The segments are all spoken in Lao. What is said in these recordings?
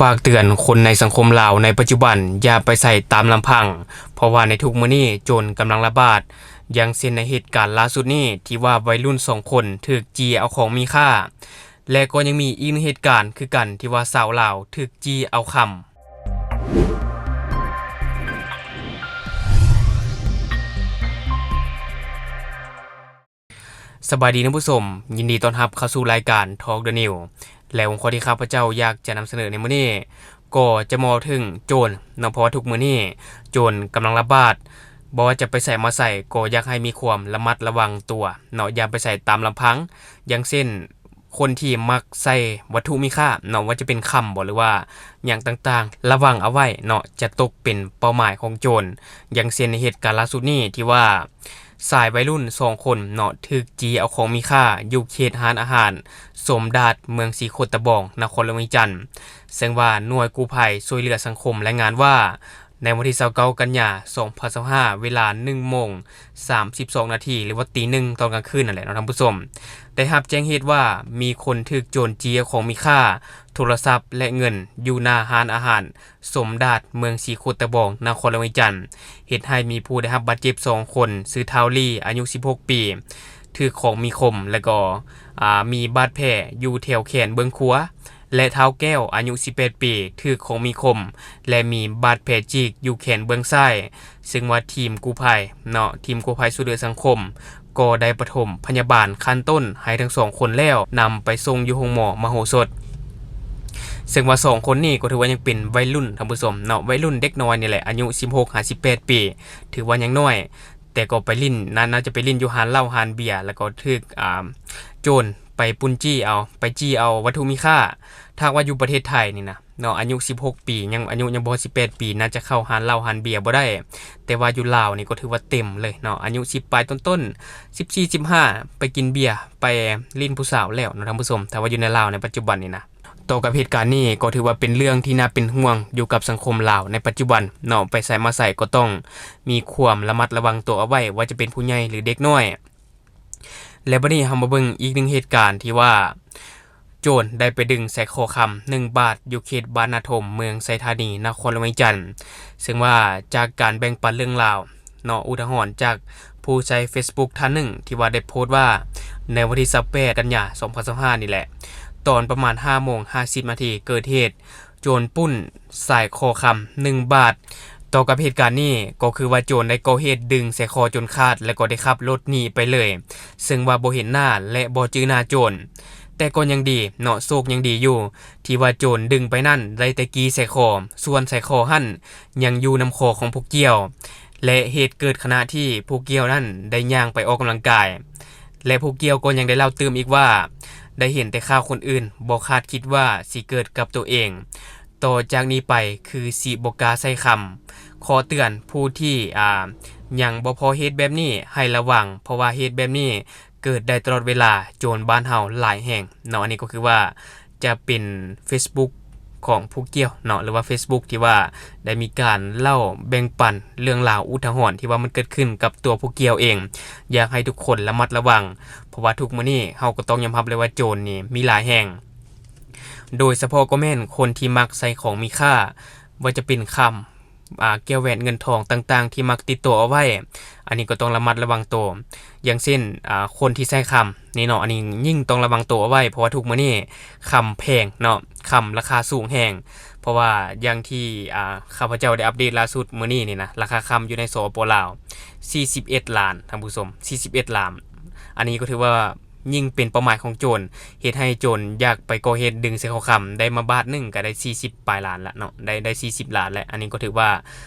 ຝາກເຕືອນຄົນໃນສັງຄົມລາວໃນປັດຈຸບັນ ຢ່າໄປໃຊ້ຕາມລຳພັງ, ເພາະວ່າໃນທຸກມື້ນີ້ໂຈນກຳລັງລະບາດ, ຢ່າງເຊັ່ນໃນເຫດການລ່າສຸດນີ້ ທີ່ວ່າໄວລຸ້ນສອງຄົນຖືກຈີ້ເອົາຂອງມີຄ່າ, ແລະ ກໍຍັງມີອີກໜຶ່ງເຫດການຄືກັນ ທີ່ວ່າຊາວລາວຖືກຈີ້ເອົາຄຳ. ສະບາຍດີທ່ານຜູ້ຊົມ, ຍິນດີຕ້ອນຮັບເຂົ້າສູ່ລາຍການ Talk the News ແລະ ຫົວຂໍ້ທີ່ຂ້າພະເຈົ້າຢາກຈະນຳສະເໜີໃນມື້ນີ້ ກໍຈະມາເວົ້າເຖິງໂຈນເນາະ, ເພາະວ່າທຸກມື້ນີ້ໂຈນກຳລັງລະບາດ, ບໍ່ວ່າຈະໄປໃສມາໃສ ກໍຢາກໃຫ້ມີຄວາມລະມັດລະວັງຕົວເນາະ, ຢ່າໄປໃສຕາມລຳພັງ, ຢ່າງເຊັ່ນ ຄົນທີ່ມັກໃສ່ວັດຖຸມີຄ່າເນາະ, ວ່າຈະເປັນຄຳບໍ ຫຼືວ່າຫຍັງຕ່າງໆ, ລະວັງເອົາໄວ້ເນາະ, ຈະຕົກເປັນເປົ້າໝາຍຂອງໂຈນ. ຢ່າງເຊັ່ນໃນເຫດການລ່າສຸດນີ້ ທີ່ວ່າຊາຍໄວລຸ້ນສອງຄົນເນາະ ຖືກຈີ້ເອົາຂອງມີຄ່າຢູ່ເຂດຮ້ານອາຫານສົມດາດ ເມືອງສີໂຄດຕະບອງ ນະຄອນຫຼວງວຽງຈັນ, ເຊິ່ງວ່າໜ່ວຍກູ້ໄພຊ່ວຍເຫຼືອສັງຄົມລາຍງານວ່າ ໃນວັນທີຊາວເກົ້າ ກັນຍາ ສອງພັນຊາວຫ້າ ເວລາໜຶ່ງໂມງສາມສິບສອງນາທີ ຫຼືວ່າຕີໜຶ່ງຕອນກາງຄືນນັ້ນແຫຼະເນາະທ່ານຜູ້ຊົມ, ໄດ້ຮັບແຈ້ງເຫດວ່າມີຄົນຖືກໂຈນຈີ້ເອົາຂອງມີຄ່າ, ໂທລະສັບ ແລະ ເງິນ ຢູ່ໜ້າຮ້ານອາຫານສົມດາດ ເມືອງສີໂຄດຕະບອງ ນະຄອນຫຼວງວຽງຈັນ, ເຮັດໃຫ້ມີຜູ້ໄດ້ຮັບບາດເຈັບສອງຄົນ, ຊື່ທ້າວລີ ອາຍຸສິບຫົກປີ ຖືກຂອງມີຄົມ ແລະ ກໍ ອາ ມີບາດແຜຢູ່ແຖວແຂນເບື້ອງຂວາ ແລະ ທ້າວແກ້ວ ອາຍຸສິບແປດປີ ຖືກຂອງມີຄົມ ແລະ ມີບາດແຜຈີກຢູ່ແຂນເບື້ອງຊ້າຍ, ເຊິ່ງວ່າທີມກູ້ໄພເນາະ, ທີມກູ້ໄພຊ່ວຍເຫຼືອສັງຄົມ ກໍໄດ້ປະຖົມພະຍາບານຂັ້ນຕົ້ນໃຫ້ທັງສອງຄົນແລ້ວ, ນຳໄປສົ່ງຢູ່ໂຮງໝໍມະໂຫສົດ. ເຊິ່ງວ່າສອງຄົນນີ້ກໍຖືວ່າຍັງເປັນໄວລຸ້ນທ່ານຜູ້ຊົມເນາະ, ໄວລຸ້ນເດັກນ້ອຍນີ້ແຫຼະ, ອາຍຸສິບຫົກຫາສິບແປດປີ, ຖືວ່າຍັງນ້ອຍ, ແຕ່ກໍໄປຫຼິ້ນ, ໜ້າ, ໜ້າຈະໄປຫຼິ້ນຢູ່ຮ້ານເຫຼົ້າຮ້ານເບຍ ແລ້ວກໍຖືກ, ອ່າ, ໂຈນໄປປຸ້ນຈີ້ເອົາ, ໄປຈີ້ເອົາວັດຖຸມີຄ່າ. ຖ້າຫາກວ່າຢູ່ປະເທດໄທນີ້ນະເນາະ, ອາຍຸສິບຫົກປີ, ຍັງ, ອາຍຸຍັງບໍ່ຮອດສິບແປດປີ, ໜ້າຈະເຂົ້າຮ້ານເຫຼົ້າຮ້ານເບຍບໍ່ໄດ້. ແຕ່ວ່າຢູ່ລາວນີ້ກໍຖືວ່າເຕັມເລີຍເນາະ, ອາຍຸສິບປາຍຕົ້ນໆ, ສິບສີ່ ສິບຫ້າ ໄປກິນເບຍ, ໄປຫຼິ້ນຜູ້ສາວແລ້ວເນາະທ່ານຜູ້ຊົມ, ຖ້າວ່າຢູ່ໃນລາວໃນປັດຈຸບັນນີ້ນະ. ຕໍ່ກັບເຫດການນີ້ກໍຖືວ່າເປັນເລື່ອງທີ່ໜ້າເປັນຫ່ວງຢູ່ກັບສັງຄົມລາວໃນປັດຈຸບັນເນາະ, ໄປໃສມາໃສກໍຕ້ອງມີຄວາມລະມັດລະວັງຕົວເອົາໄວ້, ວ່າຈະເປັນຜູ້ໃຫຍ່ ຫຼື ເດັກນ້ອຍ. ແລະ ບັດນີ້ເຮົາມາເບິ່ງອີກໜຶ່ງເຫດການທີ່ວ່າໂຈນໄດ້ໄປດຶງສາຍຄໍຄຳໜຶ່ງບາດຢູ່ເຂດບ້ານນາທົ່ມ ເມືອງໄຊທານີ ນະຄອນຫຼວງວຽງຈັນ, ເຊິ່ງວ່າຈາກການແບ່ງປັນເລື່ອງລາວ ເນາະ ອຸທາຫອນຈາກຜູ້ໃຊ້ເຟສບຸກທ່ານໜຶ່ງ ທີ່ວ່າໄດ້ໂພສວ່າ ໃນວັນທີຊາວແປດ ກັນຍາ ສອງພັນຊາວຫ້ານີ້ແຫຼະ, ຕອນປະມານຫ້າໂມງຫ້າສິບນາທີ ເກີດເຫດໂຈນປຸ້ນສາຍຄໍຄຳໜຶ່ງບາດ. ຕໍ່ກັບເຫດການນີ້ ກໍຄືວ່າໂຈນໄດ້ກໍ່ເຫດດຶງສາຍຄໍຈົນຂາດ ແລະ ກໍໄດ້ຂັບລົດໜີໄປເລີຍ, ເຊິ່ງວ່າບໍ່ເຫັນໜ້າ ແລະ ບໍ່ຈື່ໜ້າໂຈນ. ແຕ່ກໍຍັງດີເນາະ, ໂຊກຍັງດີຢູ່ ທີ່ວ່າໂຈນດຶງໄປນັ້ນໄດ້ແຕ່ກີ້ສາຍຄໍ, ສ່ວນສາຍຄໍຫັ້ນຍັງຢູ່ນຳຄໍຂອງຜູ້ກ່ຽວ ແລະ ເຫດເກີດຂະນະທີ່ຜູ້ກ່ຽວນັ້ນໄດ້ຍ່າງໄປອອກກຳລັງກາຍ ແລະ ຜູ້ກ່ຽວກໍຍັງໄດ້ເລົ່າຕື່ມອີກວ່າ ໄດ້ເຫັນແຕ່ຂ່າວຄົນອື່ນ, ບໍ່ຄາດຄິດວ່າຊິເກີດກັບໂຕເອງ. ຕໍ່ຈາກນີ້ໄປຄືຊິບໍ່ກ້າໃຊ້ຄຳ. ຂໍເຕືອນຜູ້ທີ່, ອ່າ, ຍັງບໍ່ພໍເຫດແບບນີ້ໃຫ້ລະວັງ, ເພາະວ່າເຫດແບບນີ້ ເກີດໄດ້ຕະຫຼອດເວລາ, ໂຈນບ້ານເຮົາຫຼາຍແຮງເນາະ. ອັນນີ້ກໍຄືວ່າຈະເປັນເຟສບຸກຂອງຜູ້ກ່ຽວເນາະ ຫຼືວ່າເຟສບຸກທີ່ວ່າໄດ້ມີການເລົ່າແບ່ງປັນເລື່ອງລາວອຸທາຫອນທີ່ວ່າມັນເກີດຂຶ້ນກັບຕົວຜູ້ກ່ຽວເອງ. ຢາກໃຫ້ທຸກຄົນລະມັດລະວັງ, ເພາະວ່າທຸກມື້ນີ້ເຮົາກໍຕ້ອງຍອມຮັບເລີຍວ່າໂຈນນີ້ມີຫຼາຍແຮງ, ໂດຍສະເພາະກໍແມ່ນຄົນທີ່ມັກໃສ່ຂອງມີຄ່າ, ວ່າຈະເປັນຄຳ, ອ່າ ແກ້ວແຫວນເງິນທອງຕ່າງໆທີ່ມັກຕິດຕົວເອົາໄວ້, ອັນນີ້ກໍຕ້ອງລະມັດລະວັງໂຕ. ຢ່າງເຊັ່ນ, ອ່າ, ຄົນທີ່ໃຊ້ຄຳນີ້ເນາະ, ອັນນີ້ຍິ່ງຕ້ອງລະວັງໂຕເອົາໄວ້, ເພາະວ່າທຸກມື້ນີ້ຄຳແພງເນາະ, ຄຳລາຄາສູງແຮງ. ເພາະວ່າຢ່າງທີ່, ອ່າ, ຂ້າພະເຈົ້າໄດ້ອັບເດດລ່າສຸດມື້ນີ້ນີ້ນະ, ລາຄາຄຳຢູ່ໃນ ສປປ ລາວ ສີ່ສິບເອັດລ້ານ, ທ່ານຜູ້ຊົມ, ສີ່ສິບເອັດລ້ານ. ອັນນີ້ກໍຖືວ່າ ຍິ່ງເປັນເປົ້າໝາຍຂອງໂຈນ, ເຮັດໃຫ້ໂຈນຢາກໄປກໍ່ເຫດດຶງໃສ່ຄໍຄຳ, ໄດ້ມາບາດໜຶ່ງກໍໄດ້ສີ່ສິບປາຍລ້ານລະເນາະ, ໄດ້, ໄດ້ສີ່ສິບລ້ານແຫຼະ. ອັນນີ້ກໍຖືວ່າ,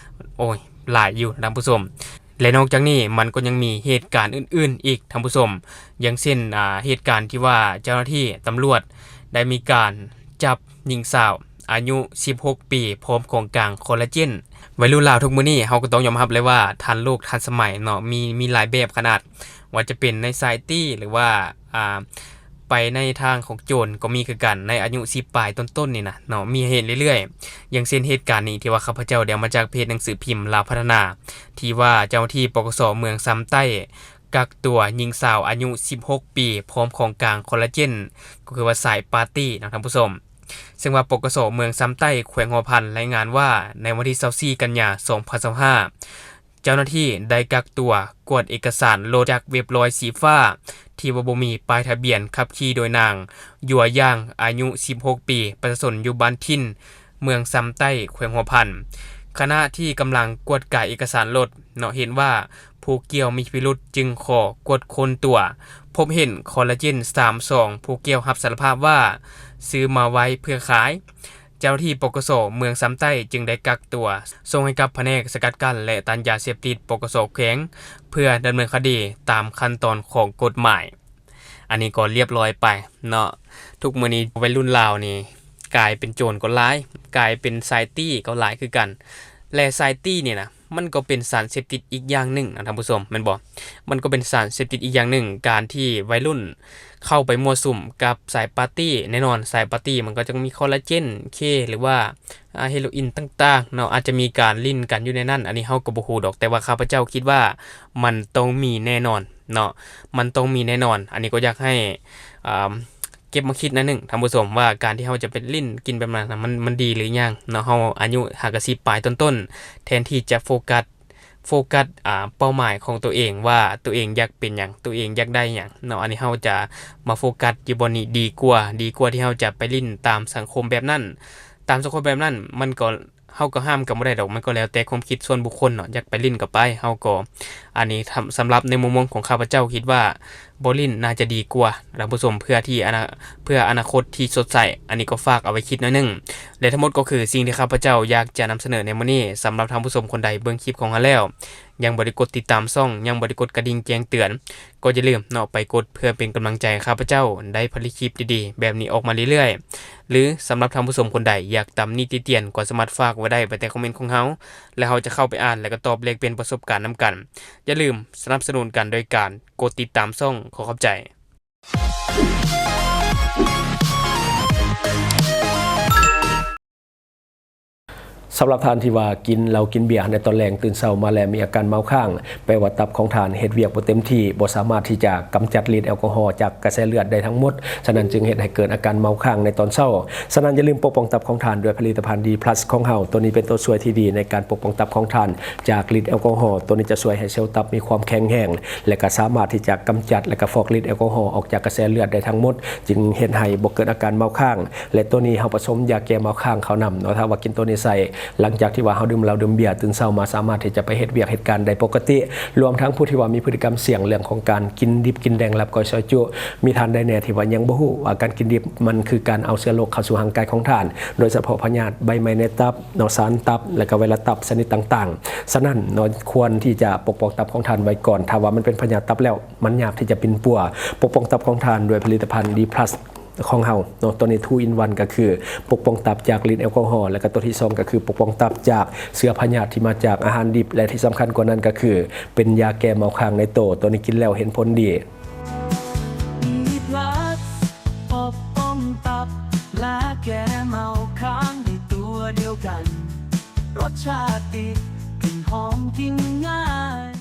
ໂອ້ຍ, ຫຼາຍຢູ່ທ່ານຜູ້ຊົມ. ແລະ ນອກຈາກນີ້ມັນກໍຍັງມີເຫດການອື່ນໆອີກທ່ານຜູ້ຊົມ, ຢ່າງເຊັ່ນ, ອ່າ, ເຫດການທີ່ວ່າເຈົ້າໜ້າທີ່ຕຳຫຼວດໄດ້ມີການຈັບຍິງສາວ ອາຍຸສິບຫົກປີ ພ້ອມຂອງກາງຄໍລາເຈນ. ໄວລຸ້ນລາວທຸກມື້ນີ້ ເຮົາກໍຕ້ອງຍອມຮັບເລີຍວ່າທັນໂລກທັນສະໄໝເນາະ, ມີ, ມີຫຼາຍແບບຂະໜາດ, ວ່າຈະເປັນໃນສາຍຕີ ຫຼືວ່າ, ອ່າ, ໄປໃນທາງຂອງໂຈນກໍມີຄືກັນ, ໃນອາຍຸສິບປາຍຕົ້ນໆນີ້ນະເນາະ, ມີໃຫ້ເຫັນເລື້ອຍໆ. ຢ່າງເຊັ່ນເຫດການນີ້ທີ່ວ່າຂ້າພະເຈົ້າໄດ້ເອົາມາຈາກເພຈໜັງສືພິມລາວພັດທະນາ, ທີ່ວ່າເຈົ້າໜ້າທີ່ ປກສ ເມືອງຊຳໃຕ້ ກັກຕົວຍິງສາວອາຍຸສິບຫົກປີ ພ້ອມຂອງກາງຄໍລາເຈນ, ກໍຄືວ່າສາຍປາຕີ້ເນາະທ່ານຜູ້ຊົມ. ເຊິ່ງວ່າ ປກສ ເມືອງຊຳໃຕ້ ແຂວງຫົວພັນ ລາຍງານວ່າ ໃນວັນທີຊາວສີ່ ກັນຍາ ສອງພັນຊາວຫ້າ ເຈົ້າໜ້າທີ່ໄດ້ກັກຕົວກວດເອກະສານລົດຈາກເວັບລອຍສີຟ້າ ທີ່ວ່າບໍ່ມີປ້າຍທະບຽນ ຂັບຂີ່ໂດຍນາງ ຍົວຢາງ ອາຍຸສິບຫົກປີ ປະຊາຊົນຢູ່ບ້ານຖິ່ນ ເມືອງຊຳໃຕ້ ແຂວງຫົວພັນ. ຂະນະທີ່ກຳລັງກວດກາເອກະສານລົດເນາະ ເຫັນວ່າຜູ້ກ່ຽວມີພິລຸດ ຈຶ່ງຂໍກວດຄົ້ນຕົວ ພົບເຫັນຄໍລາເຈນສາມຊອງ. ຜູ້ກ່ຽວຮັບສາລະພາບວ່າຊື້ມາໄວ້ເພື່ອຂາຍ. ເຈົ້າໜ້າທີ່ ປກສ ເມືອງຊຳໃຕ້ ຈຶ່ງໄດ້ກັກຕົວ ສົ່ງໃຫ້ກັບພະແນກສະກັດກັ້ນ ແລະ ຕ້ານຢາເສບຕິດ ປກສ ແຂວງ ເພື່ອດຳເນີນຄະດີຕາມຂັ້ນຕອນຂອງກົດໝາຍ. ອັນນີ້ກໍລຽບລ້ອຍໄປເນາະ. ທຸກມື້ນີ້ໄວລຸ້ນລາວນີ້ກາຍເປັນໂຈນກໍຫຼາຍ, ກາຍເປັນສາຍຕີ້ກໍຫຼາຍຄືກັນ. ແລະ ສາຍຕີ້ນີ້ນະ ມັນກໍເປັນສານເສບຕິດອີກຢ່າງໜຶ່ງນະທ່ານຜູ້ຊົມ ແມ່ນບໍ່? ມັນກໍເປັນສານເສບຕິດອີກຢ່າງໜຶ່ງ, ການທີ່ໄວລຸ້ນເຂົ້າໄປມົ້ວສຸມກັບສາຍປາຕີ້, ແນ່ນອນສາຍປາຕີ້ມັນກໍຈະມີຄໍລາເຈນ ເຄ ຫຼືວ່າ ອາ ເຮໂລອີນຕ່າງໆເນາະ, ອາດຈະມີການຫຼິ້ນກັນຢູ່ໃນນັ້ນ, ອັນນີ້ເຮົາກໍບໍ່ຮູ້ດອກ, ແຕ່ວ່າຂ້າພະເຈົ້າຄິດວ່າມັນຕ້ອງມີແນ່ນອນເນາະ, ມັນຕ້ອງມີແນ່ນອນ. ອັນນີ້ກໍຢາກໃຫ້ ອ່າ ເກັບມາຄິດໜ້ອຍໜຶ່ງທ່ານຜູ້ຊົມ ວ່າການທີ່ເຮົາຈະໄປຫຼິ້ນກິນແບບນັ້ນນະ ມັນ ມັນດີຫຼືຫຍັງເນາະ. ເຮົາອາຍຸຫາກະສິບປາຍຕົ້ນໆ ແທນທີ່ຈະໂຟກັສ ໂຟກັສ ອ່າ ເປົ້າໝາຍຂອງຕົວເອງວ່າຕົວເອງຢາກເປັນຫຍັງ, ຕົວເອງຢາກໄດ້ຫຍັງເນາະ. ອັນນີ້ເຮົາຈະມາໂຟກັສຢູ່ບ່ອນນີ້ດີກວ່າ, ດີກວ່າທີ່ເຮົາຈະໄປຫຼິ້ນຕາມສັງຄົມແບບນັ້ນ. ຕາມສັງຄົມແບບນັ້ນ ມັນກໍ ເຮົາກໍຫ້າມກັນບໍ່ໄດ້ດອກ, ມັນກໍແລ້ວແຕ່ຄວາມຄິດສ່ວນບຸກຄົນເນາະ, ຢາກໄປຫຼິ້ນກໍໄປ. ເຮົາກໍ ອັນນີ້ ສຳ ສຳລັບໃນມຸມມອງຂອງຂ້າພະເຈົ້າ ຄິດວ່າບໍ່ຫຼິ້ນໜ້າຈະດີກວ່າທ່ານຜູ້ຊົມ, ເພື່ອທີ່ອະນາ ເພື່ອອະນາຄົດທີ່ສົດໃສ. ອັນນີ້ກໍຝາກເອົາໄວ້ຄິດໜ້ອຍໜຶ່ງ ແລະ ທັງໝົດກໍຄືສິ່ງທີ່ຂ້າພະເຈົ້າຢາກຈະນຳສະເໜີໃນມື້ນີ້. ສຳລັບທ່ານຜູ້ຊົມຄົນໃດເບິ່ງຄລິບຂອງເຮົາແລ້ວ ຍັງບໍ່ໄດ້ກົດຕິດຕາມຊ່ອງ, ຍັງບໍ່ໄດ້ກົດກະດິ່ງແຈ້ງເຕືອນ, ກໍຢ່າລືມເນາະ ໄປກົດເພື່ອເປັນກຳລັງໃຈໃຫ້ຂ້າພະເຈົ້າໄດ້ຜະລິດຄລິບດີໆແບບນີ້ອອກມາເລື້ອຍໆ ຫຼື ສຳລັບທ່ານຜູ້ຊົມຄົນໃດຢາກຕຳໜິຕິຕຽນ ກໍສາມາດຝາກໄວ້ໄດ້ພາຍໃຕ້ຄອມເມັນຂອງເຮົາ ແລະ ເຮົາຈະເຂົ້າໄປອ່ານ ແລະ ກໍຕອບແລກປ່ຽນປະສົບການນຳກັນ. ຢ່າລືມສະໜັບສະໜູນກັນໂດຍການກົດຕິດຕາມຊ່ອງ. ຂໍຂອບໃຈ. ສຳລັບທ່ານທີ່ວ່າກິນເຫຼົ້າກິນເບຍໃນຕອນແລງ, ຕື່ນເຊົ້າມາແລ້ວມີອາການເມົາຄ້າງ, ແປວ່າຕັບຂອງທ່ານເຮັດວຽກບໍ່ເຕັມທີ່, ບໍ່ສາມາດທີ່ຈະກຳຈັດລິດແອລກໍຮໍຈາກກະແສເລືອດໄດ້ທັງໝົດ, ສະນັ້ນຈຶ່ງເຮັດໃຫ້ເກີດອາການເມົາຄ້າງໃນຕອນເຊົ້າ. ສະນັ້ນຢ່າລືມປົກປ້ອງຕັບຂອງທ່ານດ້ວຍຜະລິດຕະພັນ ດີພລັສ ຂອງເຮົາ. ໂຕນີ້ເປັນໂຕຊ່ວຍທີ່ດີໃນການປົກປ້ອງຕັບຂອງທ່ານຈາກລິດແອລກໍຮໍ. ໂຕນີ້ຈະຊ່ວຍໃຫ້ເຊວຕັບມີຄວາມແຂງແຮງ ແລະ ກໍສາມາດທີ່ຈະກຳຈັດ ແລະ ກໍຟອກລິດແອລກໍຮໍອອກຈາກກະແສເລືອດໄດ້ທັງໝົດ, ຈຶ່ງເຮັດໃຫ້ບໍ່ເກີດອາການເມົາຄ້າງ. ແລະ ໂຕນີ້ເຮົາປະສົມຢາແກ້ເມົາຄ້າງເຂົ້ານຳເນາະ. ຖ້າວ່າກິນໂຕນີ້ໃສ່ ຫຼັງຈາກທີ່ວ່າເຮົາດື່ມເຫຼົ້າດື່ມເບຍ, ຕື່ນເຊົ້າມາສາມາດທີ່ຈະໄປເຮັດວຽກເຮັດການໄດ້ປົກກະຕິ. ລວມທັງຜູ້ທີ່ວ່າມີພຶດຕິກຳສ່ຽງເລື່ອງຂອງການກິນດິບກິນແດງ ລາບກ້ອຍ ຊອຍຈຸ, ມີທ່ານໃດແດ່ທີ່ວ່າຍັງບໍ່ຮູ້ວ່າການກິນດິບມັນຄືການເອົາເຊື້ອໂລກເຂົ້າສູ່ຮ່າງກາຍຂອງທ່ານ, ໂດຍສະເພາະພະຍາດໃບໄມ້ໃນຕັບເນາະ, ສານຕັບ ແລະ ກໍໄວຣັສຕັບຊະນິດຕ່າງໆ. ສະນັ້ນເນາະ ຄວນທີ່ຈະປົກປ້ອງຕັບຂອງທ່ານໄວ້ກ່ອນ. ຖ້າວ່າມັນເປັນພະຍາດຕັບແລ້ວ ມັນຍາກທີ່ຈະປິ່ນປົວ. ປົກປ້ອງຕັບຂອງທ່ານດ້ວຍຜະລິດຕະພັນ ດີພລັສ ຂອງເຮົາເນາະ. ໂຕນີ້ ທູອິນວັນ ກໍຄືປົກປ້ອງຕັບຈາກລິດແອລກໍຮໍ, ແລະ ກໍໂຕທີສອງ ກໍຄືປົກປ້ອງຕັບຈາກເຊື້ອພະຍາດທີ່ມາຈາກອາຫານດິບ ແລະ ທີ່ສຳຄັນກວ່ານັ້ນກໍຄືເປັນຢາແກ້ເມົາຄ້າງໃນໂຕ. ໂຕນີ້ກິນແລ້ວເຫັນຜົນດີ. ມີພລັສ ປົກປ້ອງຕັບ ແລະ ແກ້ເມົາຄ້າງໃນຕົວດຽວກັນ. ລົດຊາດດີ ກິ່ນຫອມ ກິນງ່າຍ.